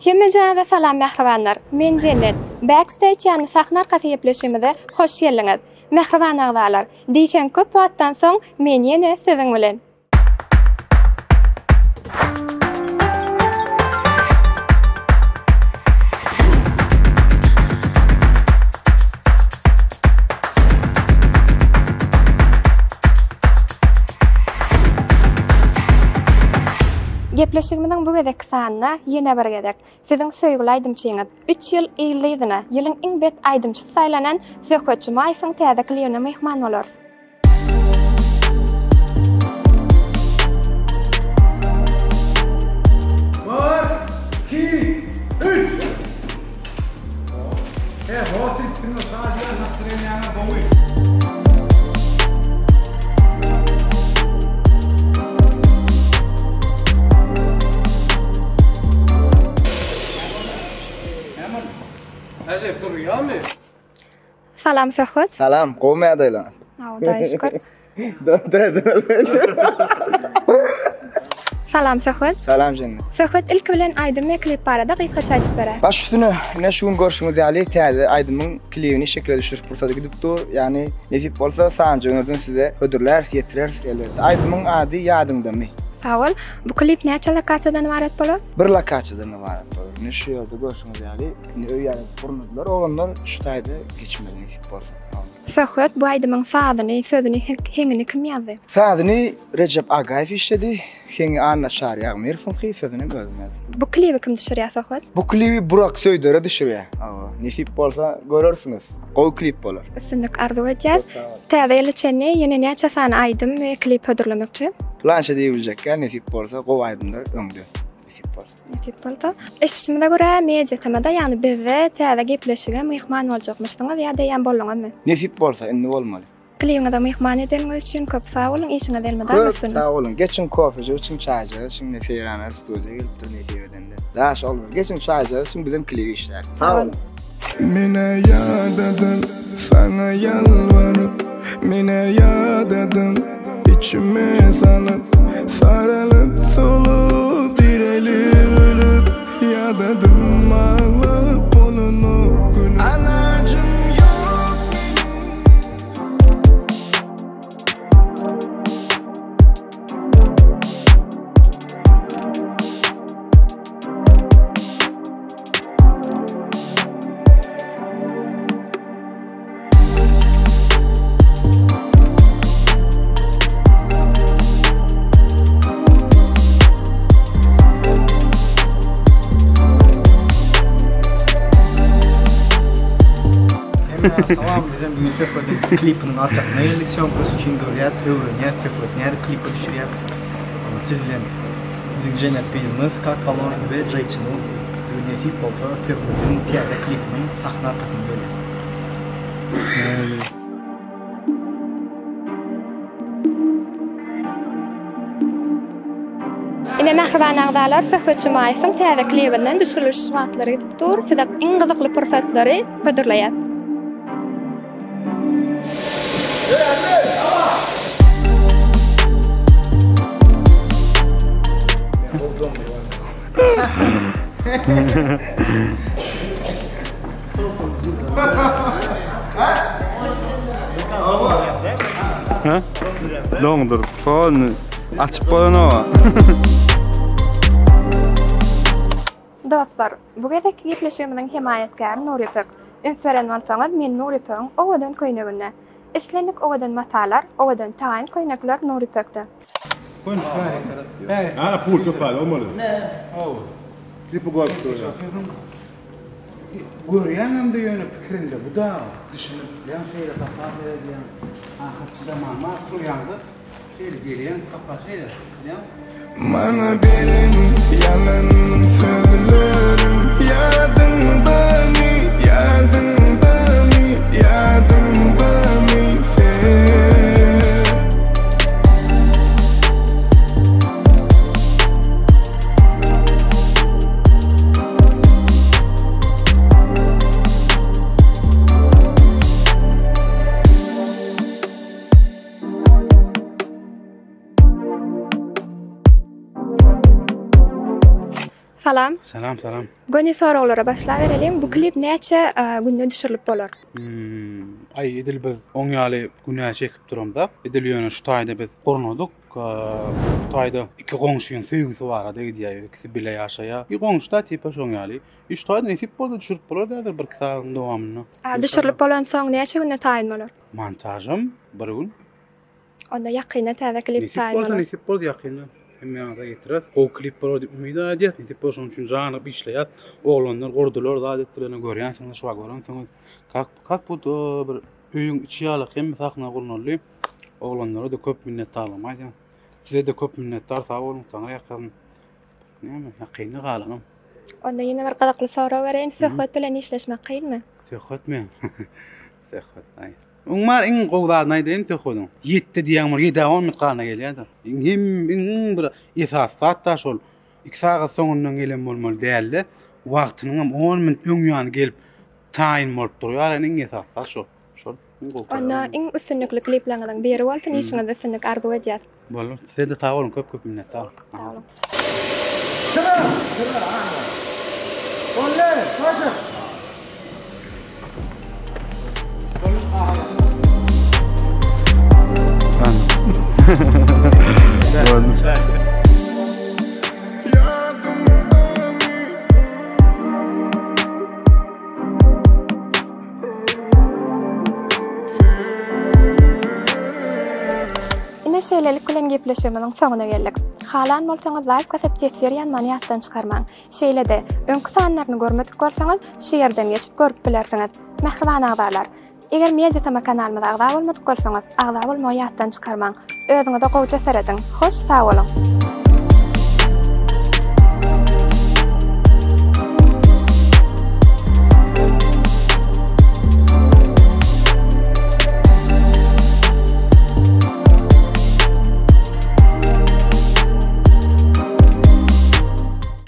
Hemmejaňyza salam mähribanlar! Men Jennet. Backstage ýagny sahna arkasy gepleşigimize hoş geldiňiz. Mähriban agzalar, diýseň köp wagtdan soň men ýene siziň bilen. Gepleşigimiziň bu gezekki sanynda ýene bir gezek siziň söýgüli aýdymçyňyz, üç ýyl yzly-yzyna ýylyň iň bet aýdymçysy saýlanan Söhbet Jumaýewiň täze klibine myhman bolarys. Bir, iki, üç! He, ho, siz diňe şadyýan nastroýeniýaňa gowy. Näme durýamy? Salam Söhbet. Salam, gowmy ýagdaýlar? Hudaýa şükür. Salam Söhbet. Salam Jennet. Söhbet ilki bilen aýdym we klip barada gysgaça aýdyp beräý. Baş üstüne, ine şu gün görşüňiz ýaly täze aýdymyň klibini şekile düşürip pursady gidip dur. Ýagny nesip bolsa sanjy öňürden size hödürläris, ýetireris elbetde. Aýdymyň ady Ýadyňdamy? Sag bol. Bu klip näçe lokasiýadan ybarat bolar? Bir lokasiýadan ybarat bolar. Ine şu ýerde görşüňiz ýaly indi öý ýaly gurnadylar oglanlar şu taýda geçmeli nesip bolsa. Söhbet bu aýdymyň sazyny, sözüni, heňini kim ýazdy? Sazyny Rejep Agaýew işledi, heňi Anna Çaryýagmyrowyňky, sözünem özüm ýazdym. Bu klibi kim düşürýär Söhbet? Bu klibi Burak Söýdere düşürýär. Hawa, nesip bolsa görersiňiz. Gowy klip bolar. Üstünlik arzuw edýäs. Täze ýyla çenli ýene näçe sany aýdym we klip hödürlemekçi? Plança diýibiljekkä nesip bolsa gowy aýdymlar öňde. Nesip bolsa. Nesip bolsa. Eşidişimize görä Media TM-da ýagny bizde täze gepleşige myhman boljakmyşsyňyz ýa-da eýýäm bolduňyzmy? Nesip bolsa indi bolmaly. Klibiňize myhman edeniňiz üçin köp sag boluň işiňiz elmydama Köp üstünlik. sag boluň. Geçiň kofejik içiň çaýjyk içiň ne Seýrana studiýa gelipdir nesip edende. Daş olmaz. Geçiň çaýjyk içiň bizem klip işläris. Sag boluň. Menä ýadadym saňa ýalbaryp Menä ýadadym içime salyp Saralyp solup direlip ölüp Ýadadym aglap bolanok gülüp Alajym ýok meniň. Salam, bizem bugün Söhbetiň klipiniň arkasyna geldik. Sýomkasy üçin görýäs, öwrenýäs, Söhbet nädip klipe düşürýär. Siz bilen biziň Jennet gyzymyz, kak položno we Jaýçynyň bugün nesip bolsa Söhbetiň täze klipiniň sahna arkasyny görýäs. Ine mähriban agzalar Söhbet Jumaýewiň täze klibinden düşüriliş wagtlary gidip dur. Size iň gyzykly pursatlary hödürleýäs. Doňdur. Polny açyp bolanok. Dostlar, bu gezekki gepleşigimiziň hemaýatkäri Nur Ýüpek. Üns beren bolsaňyz, men Nur Ýüpegiň owadan köýneginde. Islendik owadan matalar, owadan taýyn köýnekler Nur Ýüpekde. Ana pul köp olmaly. Klipi görüp durýan. Görýäňem-de ýöne pikiriňde bu da düşünip bilýäň şeýle gapa seredýäň ahyr çydaman turýaňda şeýle gelýäň gapa şeýle bilýäň. Maňa beren ýalan sözleriň ýadyňdamy ýadyňdamy ýadyňdamy sen. Salam. Salam, salam. Göni soraglara başlabereliň. Bu klip näçe günde düşürilip bolar? Hmm, aý edil biz oň ýaly günä çekip duramzak. Edil ýöne şu taýda biz gurnadyk. Bu taýda iki goňşyň söýgüsi barada gidýär. Ikisi bile ýaşaýar. Bir goňşy-da tipa şoň ýaly. Üç taýda nesip bolsa düşürip bolar häzir bir-iki sagatyň dowamynda. A düşürilip bolansoň näçe günde taýyn bolar? Montažam bir gün. Onda ýakynda täze klip Nesip taýyn bolsa bolar. nesip bolsa ýakynda hemmäňize getirer. Gowy klip bolar diýip umyt edýäs. Nesip bolsa şonuň üçin janyp işleýäs. Oglanlar gurdular, zat etdiler. Ine görýänsiňiz, şu wagt görensiňiz. Kak kak bu bir öýüň içi ýaly hemme sahna gurnaldy. Oglanlara-da köp minnetdarlygymy aýdýan. Size-de köp minnetdar, sag boluň, Taňry ýalkasyn. Näme, ýakynda galanam. Onda ýene bir gyzykly sorag bereýin. Söhbet bilen işleşmek kynmy? Söhbetmi? Söhbet, aý. Oň bar iň gowy zadyny aýdaýyn Söhbediň. Ýetdi diýýäň bir ýedä on minut galanda gelýär-de. Iň hem iň bir esasy zat-da şol. Iki sagat soňundan gelen bolmaly däl-de, wagtynyňam on minut öň ýany gelip taýyn bolup durýar. Iň esasy zat şol. Şol iň gowy. Onda iň üstünlikli klipleriňiziň biri bolsun, işiňizde üstünlik arzuw edýäs. Boldy. Size-de sag boluň, köp-köp minnetdar. Sag boluň. Çyra, çyra, ana. Boldy, Toşuk. Boldy. Ine şeýlelik bilen gepleşigimiziň soňuna geldik. Halan bolsaňyz laýk basyp teswir ýazmany ýatdan çykarmaň. Şeýle-de, öňki sanlaryny görmedik bolsaňyz şu ýerden geçip görüp bilersiňiz. Mähriban agzalar! Eger Media Tama kanalymyza agza bolmadyk bolsaňyz, agza bolmagy ýatdan çykarmaň. Özüňize gowja serediň. Hoş sag boluň!